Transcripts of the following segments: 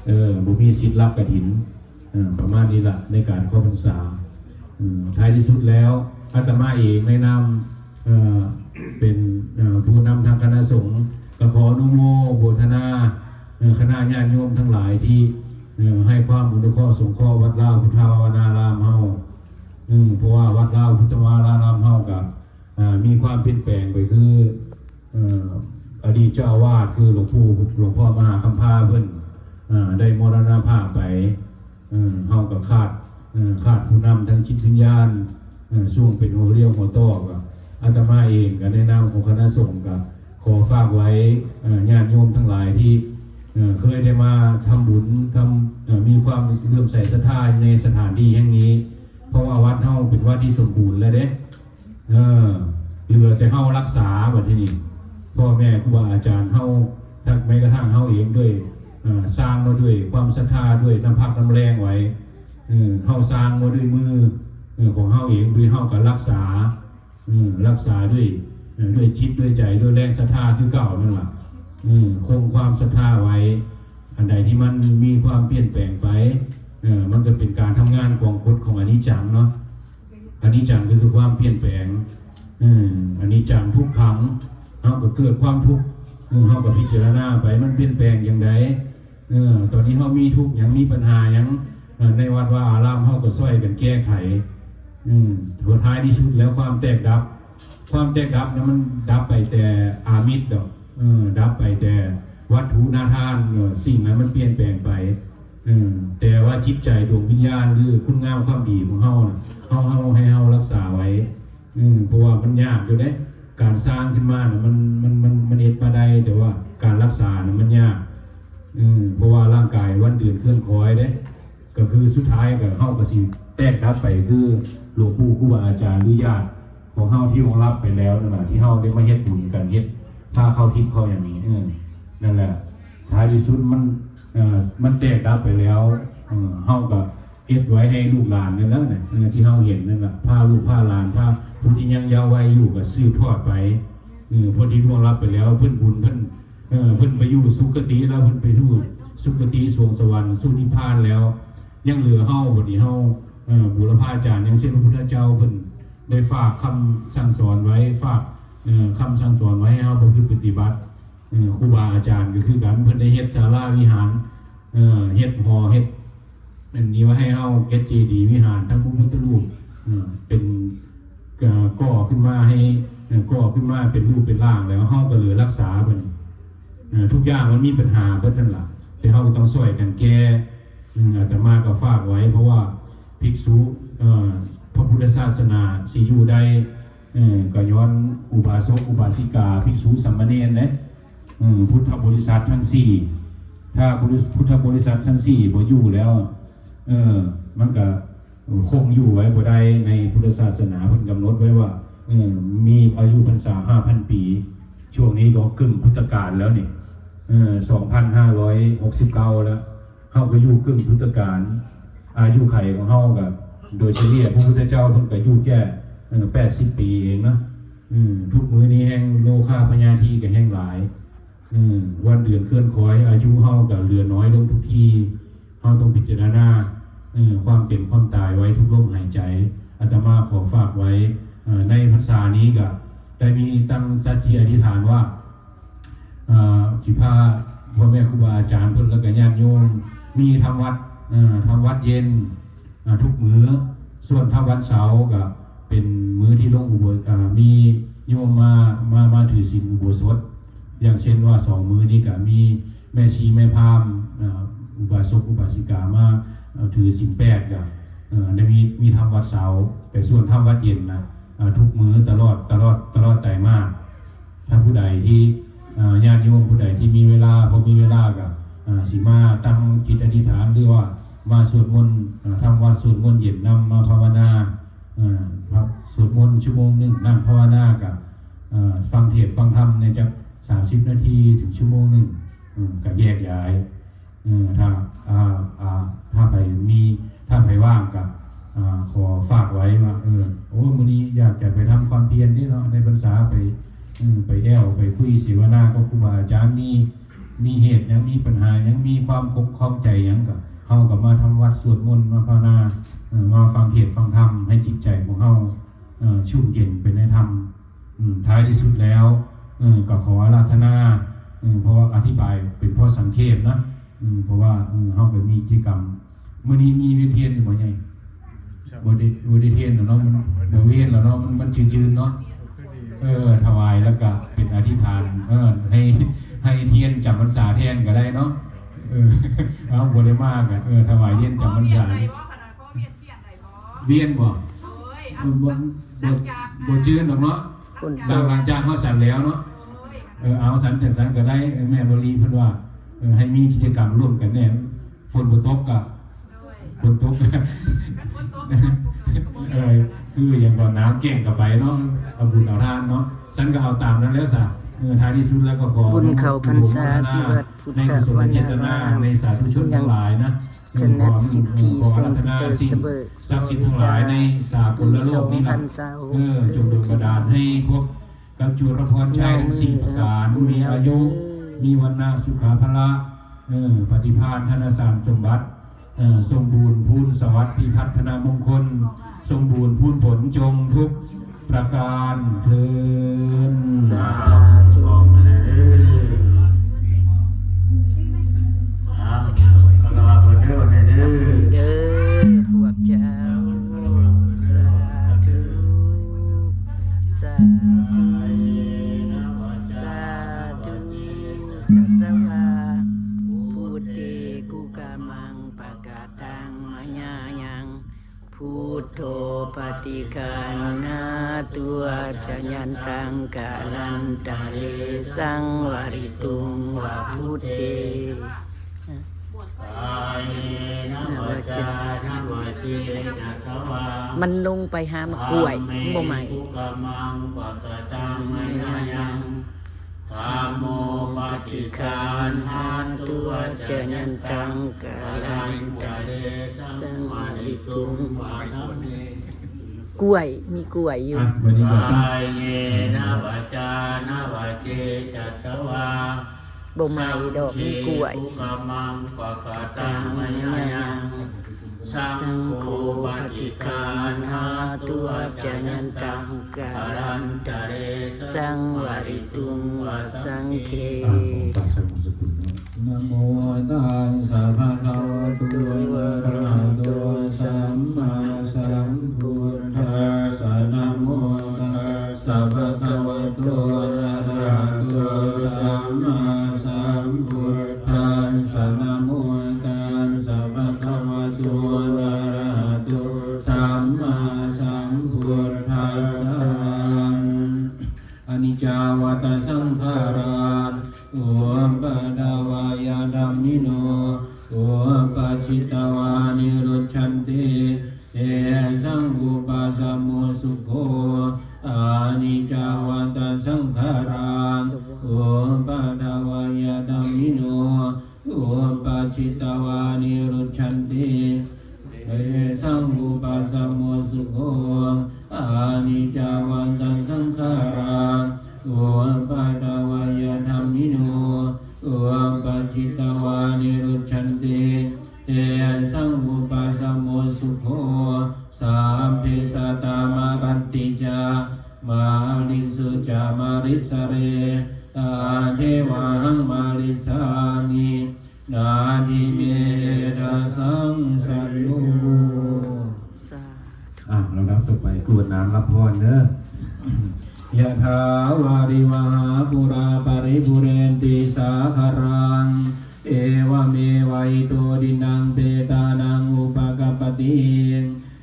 ເອີ ບໍ່ມີສິດຮັບກະຖິນ ເອີ ປະມານນີ້ລະ ໃນການເຂົ້າພັນສາ. ເອີ ທ້າຍທີ່ສຸດແລ້ວ ອາດຕະມາເອງໃນນາມ ເອີ ເປັນ ເອີ ຜູ້ນຳທາງຄະນະສົງ ກໍຂໍອະນຸໂມໂມທະນາ ເອີ ຄະນະຍາດໂຍມທັງຫຼາຍທີ່ ເອີ ໃຫ້ຄວາມອະນຸເຄາະສົງເຄາະວັດລາວພຸດທາວານາລາມເຮົາ. ເອີ ເພາະວ່າວັດລາວພຸດທາວານາລາມເຮົາກໍ ເອີ ມີຄວາມປ່ຽນແປງໄປ ຄື ເອີ ອະດີດເຈົ້າອາວາດ ຄືຫຼວງປູ່ ຫຼວງພໍ່ມະຫາຄຳພາເພິ່ນ ເອີ ໄດ້ມໍລະນະພາບໄປ. ເອີ ເຮົາກໍຂາດ ເອີ ຂາດຜູ້ນຳທາງຈິດວິນຍານ ເອີ ຊ່ວງເປັນຫົວຮຽວຫົວຕໍ່. ກໍອາດຕະມາເອງກໍໃນນາມຂອງຄະນະສົງ ກໍຂໍຝາກໄວ້ ເອີ ຍາດໂຍມທັງຫຼາຍທີ່ ເອີ ເຄີຍໄດ້ມາທຳບຸນ ທຳ ເອີ ມີຄວາມເຫຼື້ອມໃສສັດທາໃນສະຖານທີ່ແຫ່ງນີ້ ເພາະວ່າວັດເຮົາເປັນວັດທີ່ສົມບູນແລ້ວເດ້. ເອີ ເຫຼືອແຕ່ເຮົາລັກສາບັດທີນີ້ ພໍ່ແມ່ຄູບາອາຈານເຮົາ ທັງແມ້ກະທັ່ງເຮົາເອງດ້ວຍ ເອີ ສ້າງມາດ້ວຍຄວາມສັດທາ ດ້ວຍນ້ຳພັກນ້ຳແຮງໄວ້. ເອີ ເຮົາສ້າງມາດ້ວຍມື ເອີ ຂອງເຮົາເອງ ໂດຍເຮົາກໍລັກສາ ເອີ ລັກສາດ້ວຍ ເອີ ດ້ວຍຈິດດ້ວຍໃຈ ດ້ວຍແຮງສັດທາຄືເກົ່ານັ້ນລະ. ເອີ ຄົງຄວາມສັດທາໄວ້. ອັນໃດທີ່ມັນມີຄວາມປ່ຽນແປງໄປ ເອີ ມັນກໍເປັນການທຳງານຂອງກົດຂອງອະນິດຈັງເນາະ. ອະນິດຈັງກໍຄືຄວາມປ່ຽນແປງ. ເອີ ອະນິດຈັງທຸກຂັງ ເຮົາກໍເກີດຄວາມທຸກ ເອີ ເຮົາກໍພິຈາລະນາໄປ ມັນປ່ຽນແປງຈັ່ງໃດ. ເອີ ຕອນນີ້ເຮົາມີທຸກຫຍັງ ມີບັນຫາຫຍັງ ເອີ ໃນວັດວາອາລາມ ເຮົາກໍຊ່ອຍກັນແກ້ໄຂ. ເອີ ສຸດທ້າຍທີ່ສຸດແລ້ວ ຄວາມແຕກດັບ ຄວາມແຕກດັບນັ້ນ ມັນດັບໄປແຕ່ອາມິດດອກ ເອີ ດັບໄປແຕ່ວັດຖຸນາທານ ເອີ ສິ່ງນັ້ນມັນປ່ຽນແປງໄປ. ເອີ ແຕ່ວ່າຈິດໃຈ ດວງວິນຍານ ຫຼື ຄຸນງາມຄວາມດີຂອງເຮົານະ ເຮົາ ເຮົາ ໃຫ້ເຮົາລັກສາໄວ້. ເອີ ເພາະວ່າມັນຍາກຢູ່ເດ້ ການສ້າງຂຶ້ນມານະ ມັນ ມັນ ມັນ ມັນເຮັດມາໄດ້ ແຕ່ວ່າການລັກສານະ ມັນຍາກ. ເອີ ເພາະວ່າຮ່າງກາຍວັນເດືອນເຄື່ອນຄອຍເດ້ ກໍຄືສຸດທ້າຍກໍ ເຮົາກໍຊິແຕກດັບໄປ ຄືຫຼວງປູ່ຄູບາອາຈານ ຫຼື ຍາດຂອງເຮົາທີ່ລ່ວງລັບໄປແລ້ວນັ້ນນະ ທີ່ເຮົາໄດ້ມາເຮັດບຸນກັນ ເຮັດພາເຂົ້າທິດເຂົ້າຫຍັງນີ້. ເອີ ນັ້ນແຫຼະ ທ້າຍທີ່ສຸດມັນ ເອີ ມັນແຕກດັບໄປແລ້ວ. ເອີ ເຮົາກໍເຮັດໄວ້ໃຫ້ລູກຫຼານນັ້ນແຫຼະ ເອີ ທີ່ເຮົາເຫັນນັ້ນລະ ພາລູກພາຫຼານ ພາຜູ້ທີ່ຍັງເຍົາະໄວຢູ່ກໍສືບທອດໄປ. ເອີ ຜູ້ທີ່ລ່ວງລັບໄປແລ້ວ ເພິ່ນບຸນ ເພິ່ນ ເອີ ເພິ່ນໄປຢູ່ສຸຄະຕິແລ້ວ ເພິ່ນໄປຢູ່ສຸຄະຕິສວງສະຫວັນສູ່ນິບພານແລ້ວ ຍັງເຫຼືອເຮົາ. ບັດນີ້ເຮົາ ເອີ ບູລະພາຈານ ຢ່າງເຊັ່ນ ພະພຸດທະເຈົ້າເພິ່ນໄດ້ຝາກຄຳສັ່ງສອນໄວ້ ຝາກ ເອີ ຄຳສັ່ງສອນໄວ້ໃຫ້ເຮົາປະພຶດປະຕິບັດ. ເອີ ຄູບາອາຈານກໍຄືກັນ ເພິ່ນໄດ້ເຮັດສາລາວິຫານ ເອີ ເຮັດຫໍ ເຮັດອັນນີ້ໄວ້ໃຫ້ເຮົາ ເຮັດເຈດີວິຫານ ທັງພະພຸດທະຮູບ ເອີ ເປັນ ກໍກໍ່ຂຶ້ນມາໃຫ້ ເອີ ກໍ່ຂຶ້ນມາເປັນຮູບເປັນຮ່າງແລ້ວ ເຮົາກໍເຫຼືອລັກສາບັດນີ້. ເອີ ທຸກຢ່າງມັນມີບັນຫາເບິດນັ້ນລະ ແຕ່ເຮົາກໍຕ້ອງຊ່ອຍກັນແກ້. ອາດຕະມາກໍຝາກໄວ້ ເພາະວ່າພິກສຸ ເອີ ພະພຸດທະສາສະໜາຊິຢູ່ໄດ້ ເອີ ກໍຍ້ອນອຸບາສົກອຸບາສິກາ ພິກສຸສາມະເນນເດ້. ເອີ ພຸດທະບໍລິສັດທັງສີ່ ຖ້າບຸລິ ພຸດທະບໍລິສັດທັງສີ່ບໍ່ຢູ່ແລ້ວ ເອີ ມັນກໍຄົງຢູ່ໄວ້ບໍ່ໄດ້. ໃນພຸດທະສາສະໜາເພິ່ນກຳນົດໄວ້ວ່າ ເອີ ມີອາຍຸພັນສາຫ້າພັນປີ. ຊ່ວງນີ້ກໍເກີນພຸດທະການແລ້ວນີ້ ເອີ ສອງພັນຫ້າຮ້ອຍຫົກສິບເກົ້າແລ້ວ. ເຮົາກໍຢູ່ເກີນພຸດທະການ ອາຍຸໄຂຂອງເຮົາກໍໂດຍສະເລ່ຍ ພະພຸດທະເຈົ້າເພິ່ນກໍຢູ່ແຄ່ ເອີ ແປດສິບປີເອງນະ. ເອີ ທຸກມື້ນີ້ແຮ່ງໂລຄາພະຍາທິກໍແຮ່ງຫຼາຍ. ເອີ ວັນເດືອນເຄື່ອນຄອຍ ອາຍຸເຮົາກໍເຫຼືອນ້ອຍລົງທຸກທີ. ເຮົາຕ້ອງພິຈາລະນາ ເອີ ຄວາມເປັນຄວາມຕາຍໄວ້ທຸກລົມຫາຍໃຈ. ອາດຕະມາຂໍຝາກໄວ້ ເອີ ໃນພັນສານີ້ກໍໄດ້ມີຕັ້ງສັດທິອະທິຖານວ່າ ເອີ ຊິພາພໍ່ແມ່ຄູບາອາຈານເພິ່ນ ແລ້ວກໍຍາດໂຍມ ມີທຳວັດ ເອີ ທຳວັດເຢັນ ອາ ທຸກມື້. ສ່ວນຖ້າວັນເສົາກໍເປັນມື້ທີ່ລົງອຸໂບ ອາ ມີໂຍມມາ ມາ ມາຖືສິນອຸໂບສົດ ຢ່າງເຊັ່ນວ່າສອງມື້ນີ້ກໍມີແມ່ຊີແມ່ພາມ ອາ ອຸບາສົກອຸບາສິກາມາ ອາ ຖືສິນແປດ ກໍ ເອີ ໄດ້ມີ ມີທຳວັນເສົາ. ແຕ່ສ່ວນທຳວັນເຢັນນະ ອາ ທຸກມື້ຕະຫຼອດ ຕະຫຼອດ ຕະຫຼອດໄຕມາດ. ຖ້າຜູ້ໃດທີ່ ອາ ຍາດໂຍມຜູ້ໃດທີ່ມີເວລາ ພໍມີເວລາກໍ ອາ ຊິມາຕັ້ງຈິດອະທິຖານ ຫຼືວ່າມາສວດມົນ ອາ ທຳວັດ ສວດມົນເຢັນນຳ ມາພາວະນາ ອາ ສວດມົນຊົ່ວໂມງໜຶ່ງ ນັ່ງພາວະນາ ກໍ ອາ ຟັງເທດຟັງທຳໃນຈັກສາມສິບນາທີເຖິງຊົ່ວໂມງໜຶ່ງ ອາ ກໍແຍກຍ້າຍ. ເອີ ຖ້າ ອາ ອາ ຖ້າໃຜມີ ຖ້າໃຜວ່າງກໍ ອາ ຂໍຝາກໄວ້ວ່າ ເອີ ໂອ້ ມື້ນີ້ຢາກຈະໄປທຳຄວາມພຽນເດ້ເນາະ ໃນພັນສາໄປ ເອີ ໄປແອ້ວ ໄປຄຸຍເສວະນາກັບຄູບາອາຈານ ມີ ມີເຫດຫຍັງ ມີປັນຫາຫຍັງ ມີຄວາມຄົງ ຂ້ອງໃຈຫຍັງ ກໍເຮົາກໍມາທຳວັດສວດມົນ ມາພາວນາ ເອີ ມາຟັງເທດຟັງທຳ ໃຫ້ຈິດໃຈຂອງເຮົາ ເອີ ຊຸ່ມເຢັນໄປໃນທຳ. ອືມ ທ້າຍທີ່ສຸດແລ້ວ ເອີ ກໍຂໍອາລາທະນາ ເອີ ເພາະວ່າອະທິບາຍເປັນພໍສັງເຂບນະ ເອີ ເພາະວ່າ ເອີ ເຮົາກໍມີກິດຈະກຳ ມື້ນີ້ມີວຽນທຽນຢູ່ບໍ່ໃຫຍ່? ບໍ່ໄດ້ ບໍ່ໄດ້ທຽນແລ້ວເນາະ ມັນບໍ່ວຽນແລ້ວເນາະ ມັນ ມັນຈືນໆເນາະ. ເອີ ຖວາຍແລ້ວກະເປັນອະທິຖານ ເອີ ໃຫ້ ໃຫ້ທຽນຈຳພັນສາແທນກໍໄດ້ເນາະ. ເອີ ເອົາ ບໍ່ໄດ້ມາກະ ເອີ ຖວາຍທຽນຈຳພັນສາ. ວຽນບໍ່? ບໍ່ ບໍ່ຈື່ນດອກເນາະ ຫຼັງ ຫຼັງຈາກເຮົາສັນແລ້ວເນາະ. ເອີ ເອົາ ສັນ ຈັ່ງສັນກໍໄດ້ ແມ່ວະລີເພິ່ນວ່າ ເອີ ໃຫ້ມີກິດຈະກຳຮ່ວມກັນແດ່ ຝົນບໍ່ຕົກກະ ຝົນຕົກ ເອີ ຄືຫຍັງກໍໜາວແກ້ງກໍໄປເນາະ ເອົາບຸນເອົາທານເນາະ. ສັນກໍເອົາຕາມນັ້ນແລ້ວຊະ. ເອີ ທ້າຍທີ່ສຸດແລ້ວກໍຂໍ ບຸນເຂົ້າພັນສາທີ່ວັດພຸດທະວະນາລາມ ໃນສາທຸຊົນທັງຫຼາຍນະ ຄະນະສິດທິສົງຜູ້ເຕີສະເບີ ສັກສິດທັງຫຼາຍໃນສາກົນລະໂລກນີ້ນະ ເອີ ຈົ່ງດົນບັນດານໃຫ້ພວກ ກັບຈຸລະພອນໄຊທັງສີ່ປະການ ມີອາຍຸ ມີວັນນະ ສຸຂະພະລະ ເອີ ປະຕິພານ ທະນະສານສົມບັດ ເອີ ສົມບູນພູນສະຫວັດ ພິພັດທະນະມົງຄົນ ສົມບູນພູນຜົນ ຈົ່ງທຸກປະການເທີ້ນ. ສາທຸ. ເດີພວກເຈົ້າ ສາທຸ ສາທຸ ສາທຸ. ສັດສະວາ ພຸດເທ ກຸກະມັງ ປະກະຕັງ ມະຍາຍັງ ພຸດໂທ ປະຕິການຫາຕຸ ອາຈະຍັນຕັງ ກາລັນຕະເລ ສັງວະລິຕຸງ ວະ ພຸດເທ ກາເຍນະ ວາຈານະ ວະເຈຕະສະວາ ມັນລົງໄປຫາໝາກກ້ວຍ ມັນບໍ່ໄໝ້ ທຳເມ ກຸກະມັງ ປະກະຕັງ ມະຍາຍັງ ທຳໂມ ປະຕິການຫາຕຸ ອາຈະຍັນຕັງ ກາລັນຕະເລ ສັງວະລິຕຸງ ວະ ທຳເມ ກ້ວຍ ມີກ້ວຍຢູ່ ອ່ະ ບາດນີ້ກໍ ກາເຍນະ ວາຈານະ ວະເຈຕະສະວາ ບໍ່ໄໝ້ດອກ ມີກ້ວຍ ສັງເຄ ກຸກະມັງ ປະກະຕັງ ມະຍາຍັງ ສັງໂຄ ປະຕິການຫາຕຸ ອາຈະຍັນຕັງ ກາລັນຕະເລ ສັງວະລິຕຸງ ວະ ສັງເຄ ອ່ານຂອງພະສົງສະກຸນເນາະ ນະໂມຕັດສະ ພະຄະວະໂຕ ອະລະຫະໂຕ ສຳມາສຳພຸດທັດສະ ນະໂມຕັດສະ ພະຄະວະໂຕ ອະລະຫະໂຕ ສຳມາສຳພຸດທັດສະ ນະໂມຕັດສະ ພະຄະວະໂຕ ອະລະຫະໂຕ ສຳມາສຳພຸດທັດສະ ອະນິດຈາວັດຕະສັງຂາຣາ ອຸປະດາວາຍະທຳມິໂນ ອຸປັດສິດຕະວານິລຸດສັນຕິ ເຕສັງອຸປະສະໂມສຸໂຂ ອະນິດຈາວັດຕະສັງຂາຣາ ອຸປະດາວາຍະທຳມິໂນ ອຸປັດສິດຕະວານິລຸດສັນຕິ ເຕສັງອຸປະສະໂມສຸໂຂ ອະນິດຈາວັດຕະສັງຂາຣາ ອຸປະດາວາຍະທຳມິໂນ ອຸປັດສິດຕະວານິລຸດສັນຕິ ເຕສັງອຸປະສະໂມສຸໂຂ ສັບເພສັດຕາມະຣັນຕິຈະ ມະລິງສຸຈະມະລິດສະເຣ ຕະເທວະຫັງມະລິດສາມິ ນາທິເມຕະສັງສະໂຍ ສາທຸ ອ່າ ລຳດັບຕໍ່ໄປ ກວດນ້ຳຮັບພອນເດີ ຍະຖາວາລິວະຫາປູຣາ ປະລິປູເຣນຕິສາຄະລັງ ເອວະເມວະ ອິໂຕ ທິນນັງ ເປຕານັງ ອຸປະກັບປະຕິ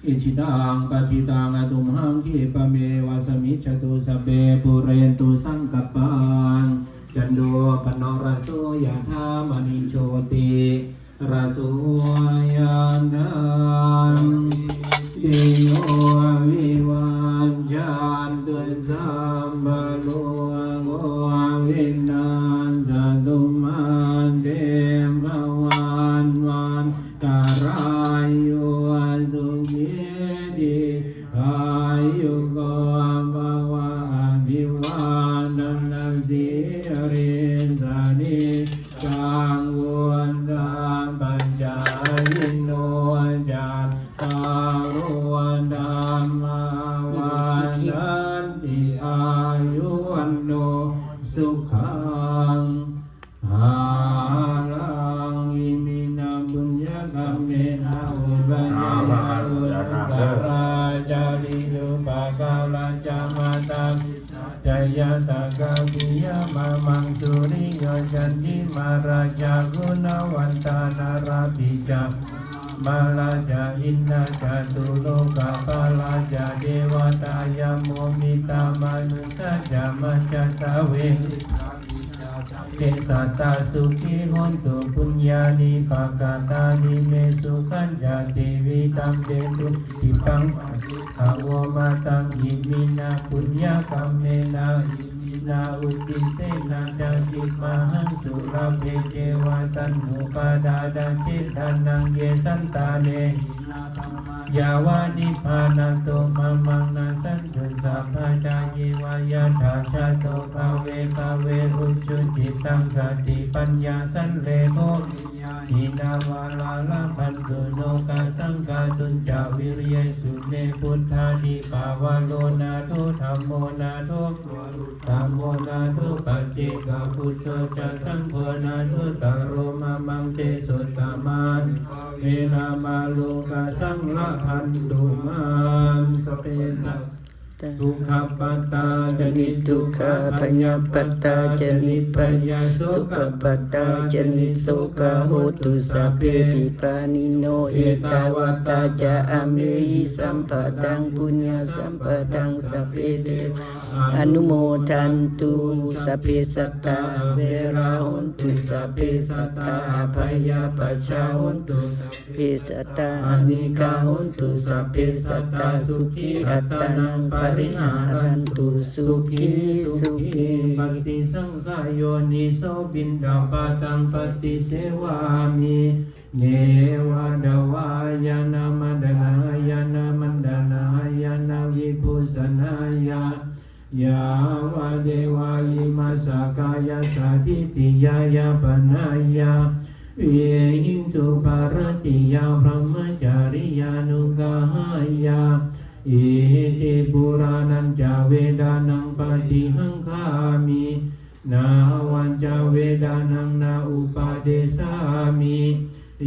ອິດຖິຕັງ ປັດຖິຕັງ ອະຕຸມຫັງ ຄີປະເມວະ ສະມິດຊະຕຸ ສັບເພ ປູເຣນຕຸ ສັງກັບປັງ ຈັນໂທ ປະນະລະໂສ ຍະຖາ ມະນິ ໂຊຕິລະໂສ ຍະຖາ ຕິໂຍ ວິວັດຈັນຕຸ ສັບພະໂລໂກ ວິນັດສະຕຸ ມາເຕ ພະວັດວັນຕະລາໂຍ ສຸຂີ ດີຄາຍຸໂກ ພະວະ ອະພິວາທະນະສີລິສະນິດ ສ ນາລາພິຈະ ມາລາຈະ ອິນນາຈະ ຕຸໂລກາພາລາຈະ ເດວະຕາ ຍະໂມ ມິດຕາ ມະນຸດສາຈະ ມັດຈະ ສາເວ ເພສັດຕາ ສຸຂີ ໂຫນຕຸ ປຸນຍານິ ປະກະຕານິ ເມ ສຸຂັນຈະ ຕິວິວັດເທຕຸ ທິພັງ ພະເວ ອະໂວ ມະຕັງ ອິມິນະ ປຸນຍະກັມເມນະ ນາ ອຸທິເສນະ ຈະ ທິມະຫັງ ສຸລະເພ ເທວະ ຕັນຫູປາທານະ ເຈຕະນັງ ເຢ ສັນຕາເນ ຍາວະ ນິບພານະໂຕ ພະມັງ ນາສັນຕຸ ສັບພະ ຈາ ເຍ ວະ ຍັດຖາ ຈາໂຕ ພະເວ ພະເວ ອຸຈຸ ຈິດຕັງ ສະຕິປັນຍາ ສັນເລໂພ ຍາ ຫິນາ ວາລາ ລະພັນຕຸ ໂນ ກະສັງ ກະຕຸນຈະ ວິລິເຍສຸ ເມ ພຸດທາທິ ປະວາໂລ ນາໂທ ທຳໂມ ນາໂທ ທຳໂມ ນາໂທ ປັດເຈກະ ພຸດໂທ ຈະ ສັງໂຄ ນາໂທ ຕະໂລ ມະມັງ ເຕ ໂສ ຕະມາ ເວ ນາມາ ໂລກາສັງ ລະພັນຕຸ ມາ ສະເປ ສະ ທຸກຂະປັດຕາ ຈະ ນິດທຸກຂາ ພະຍາປັດຕາ ຈະ ນິບພະຍາ ໂສກະປັດຕາ ຈະ ນິດໂສກາ ໂຫຕຸ ສະເພ ພິບານິໂນ ເອຕາວັດຕາ ຈະ ອະເມຫິ ສຳປະທັງ ປຸນຍະ ສຳປະທັງ ສະເພ ເທວາ ອະນຸໂມທັນຕຸ ສະເພ ສັດຕາ ອະເວຣາ ໂຫນຕຸ ສະເພ ສັດຕາ ອະພະຍາປັດຊາ ໂຫນຕຸ ເພ ສັດຕາ ອານິກາ ໂຫນຕຸ ສະເພ ສັດຕາ ສຸຂີ ອັດຕານັງ ປະລິຫາຣັນຕຸ ສຸຂີ ສຸຂີ ປະຕິສັງຂາ ໂຍນິໂສ ປິນດາປາຕັງ ປະຕິເສວາມິ ເນວະ ດະວາຍານະ ມັນດານາຍານະ ມັນດານາຍານະ ວິພູຊະນາຍາ ຍາວະ ເດວາ ອິມາສະກາຍາ ສະຖິຕິຍາ ຍາປະນາຍາ ວິຫິງສຸ ພະຣະຕິຍາ ບຣະມະຈາຣິຍານຸກະຫາຍາ ອິຕິ ປຸຣານະ ຈະ ເວດານັງ ປະຕິຫັງຄາມິ ນາວັນຈະ ເວດານັງ ນາ ອຸປະເດສາມິ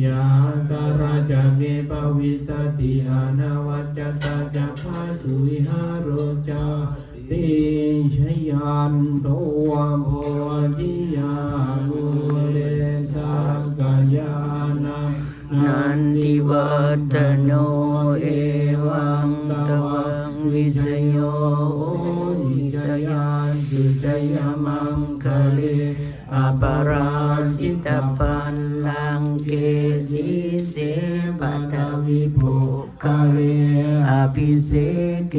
ຍາຕະຣາ ຈະ ເມ ພະວິສສະຕິ ອະນາວັດຈະຕາ ຈະ ພາສຸ ວິຫາໂຣ ຈາ ຕິ ຊະຍັນໂຕ ໂພທິຍາ ມູເລ ສັກກະຍານາ ນັນທິວັດທະໂນ ເອວັງ ຕະວັງ ວິຊະໂຍ ໂຫ ວິຊະຍັງ ສຸຊະຍະ ມັງຄະເລ ອະປະລາຊິຕະ ບັນລັງເກ ສີເສ ປະທະວີ ໂພຄະເລ ອະພິເສເກ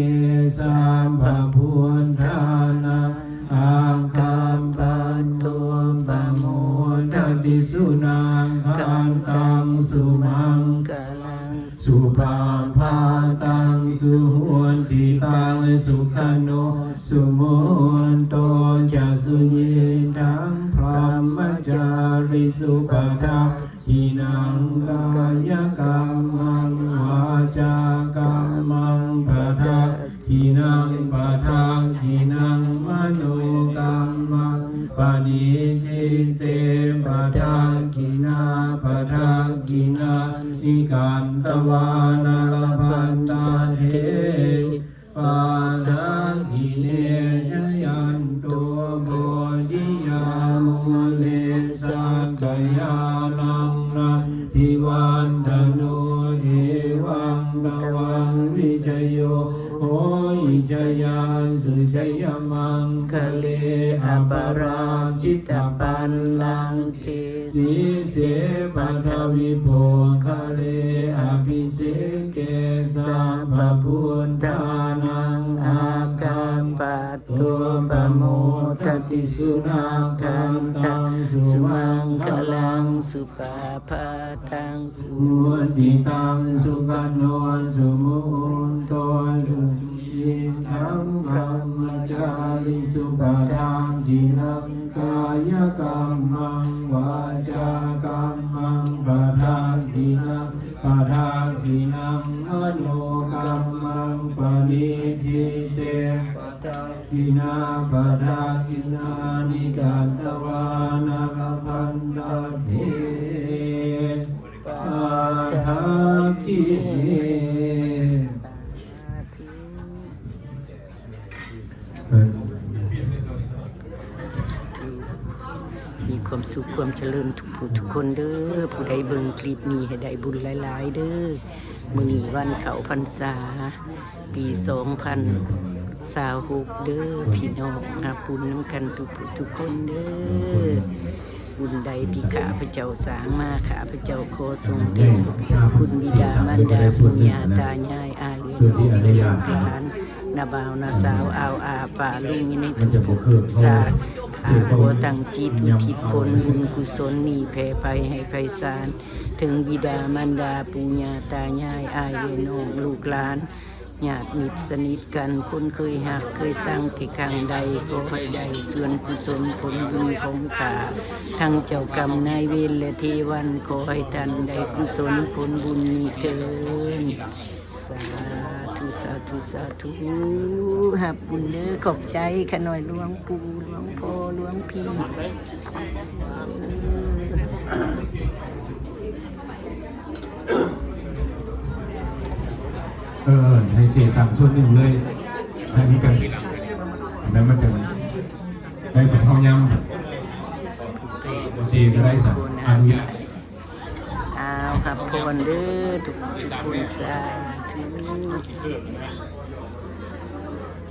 ສັບພະພຸດທານັງ ອາຄັບປະໂຕ ປະໂມທະຕິ ສຸນັງຄັນຕັງ ສຸມັງຄະລັງ ສຸພະພາຕັງ ສຸຫຸດທິຕັງ ສຸຂະໂນ ສຸມຸດໂຕ ຈະ ສຸຍິດທັງ ບຣະມະຈາຣິສຸ ປະທັກ ຂິນັງ ກາຍະກັມມັງ ວາຈາກັມມັງ ປະທັກຂິນັງ ປະທັກຂິນັງ ມະໂນກັມມັງ ປະນິທິເຕ ປະທັກຂິນາ ປະທັກຂິນານິ ກັດຕະວານະ ລະພັນຕະເທ ປັດຖະກິເນ ຊະຍັນໂຕ ໂພທິຍາ ມູເລ ສັກກະຍານັງ ນັນທິວັດທະໂນ ເອວັງ ຕະວັງ ວິຊະໂຍ ໂຫ ວິຊະຍັງ ສຸຊະຍະ ມັງຄະເລ ອະປະລາຊິຕະ ບັນລັງເກ ສີເສ ປະທະວິ ໂພຄະເລ ອະພິເສເກ ສັບພະພຸດທານັງ ອາຄັບປະໂຕ ປະໂມທະຕິ ສຸນັກຂັນຕັງ ສຸມັງຄະລັງ ສຸພາພາຕັງ ສຸຫຸດທິຕັງ ສຸຂະໂນ ສຸມຸດໂຕ ສຸ ອິດທັງ ບຣະມະຈາຣິສຸ ປະທັກຂິນັງ ກາຍະກັມມັງ ວາຈາກັມມັງ ປະທັກຂິນັງ ປະທັກຂິນັງ ມະໂນກັມມັງ ປະນິທິເຕ ປະທັກຂິນາ ປະທັກຂິນານິ ກັດຕະວານະ ລະພັນຕະເທ ປະທັກຂິເນ ມີຄວາມ ສູ່ຄວາມຈະເລີນທຸກຜູ້ທຸກຄົນເດີ້. ຜູ້ໃດເບິ່ງຄລິບນີ້ໃຫ້ໄດ້ບຸນຫຼາຍໆເດີ້. ມື້ນີ້ວັນເຂົ້າພັນສາ ປີສອງພັນຊາວຫົກເດີ້ພີ່ນ້ອງ. ຮັບບຸນນຳກັນທຸກຜູ້ທຸກຄົນເດີ້. ບຸນໃດທີ່ຂ້າພະເຈົ້າສ້າງມາ ຂ້າພະເຈົ້າຂໍສົ່ງເຖິງຄຸນບິດາມານດາ ປູ່ຍ່າຕາຍາຍ ອາຍເອື້ອຍນ້ອງ ລູກຫຼານ ນ້າບ່າວນ້າສາວ ອາວອາປ້າລຸງ ຢູ່ໃນທຸກພົບທຸກຊາດ. ຂ້າຂໍຕັ້ງຈິດອຸທິດຜົນບຸນກຸສົນນີ້ແຜ່ໄພໃຫ້ໄພສານ ເຖິງບິດາມານດາ ປູ່ຍ່າຕາຍາຍ ອາຍເອື້ອຍນ້ອງ ລູກຫຼານ ຍາດມິດສະໜິດກັນ ຄົນເຄີຍຮັກເຄີຍຊັງແຕ່ຄັ້ງໃດ. ຂໍໃຫ້ໄດ້ສ່ວນກຸສົນຜົນບຸນຂອງຂ້າ ທັງເຈົ້າກຳນາຍເວນ ແລະ ເທວັນ ຂໍໃຫ້ທ່ານໄດ້ກຸສົນຜົນບຸນນີ້ເທີ້ນ. ສາທຸ ສາທຸ ສາທຸ ຮັບບຸນເດີ້. ຂອບໃຈຂ້ານ້ອຍຫຼວງປູ່ ຫຼວງພໍ່ ຫຼວງພີ່. ເອີ ໃຫ້ເສສາມສ່ວນໜຶ່ງເລີຍ ໃຫ້ມັນກັນ ແລ້ວມັນຈະໄດ້ເຂົ້າຍາມ ເສກໍໄດ້ ອະນຸຍາດ. ອ້າວ ຮັບພອນເດີ້ ທຸກຄົນ ສາທຸ.